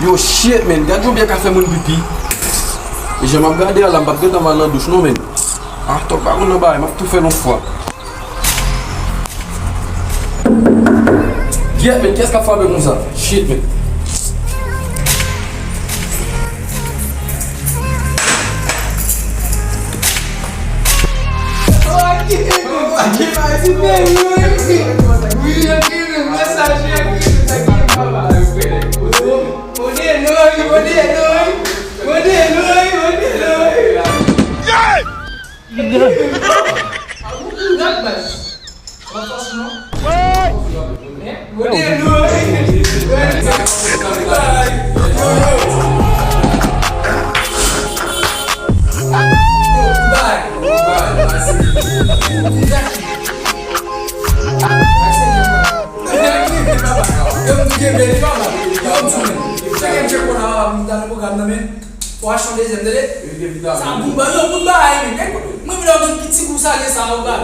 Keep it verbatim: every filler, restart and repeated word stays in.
Yo, shit, man. Gad jan byen ka fè moun pipi. E jan m ap gade a la, m p ap gentan al nan douch, non, man. Ah, tòg pa konn nan bagay, m ap tou fè l yon fwa. Gyèt, man, kiyès k ap frape konsa? Shit, man. Sa bon ba yo, bon bagay, men. Mwen vle yon ti kou salye sa, yo ba.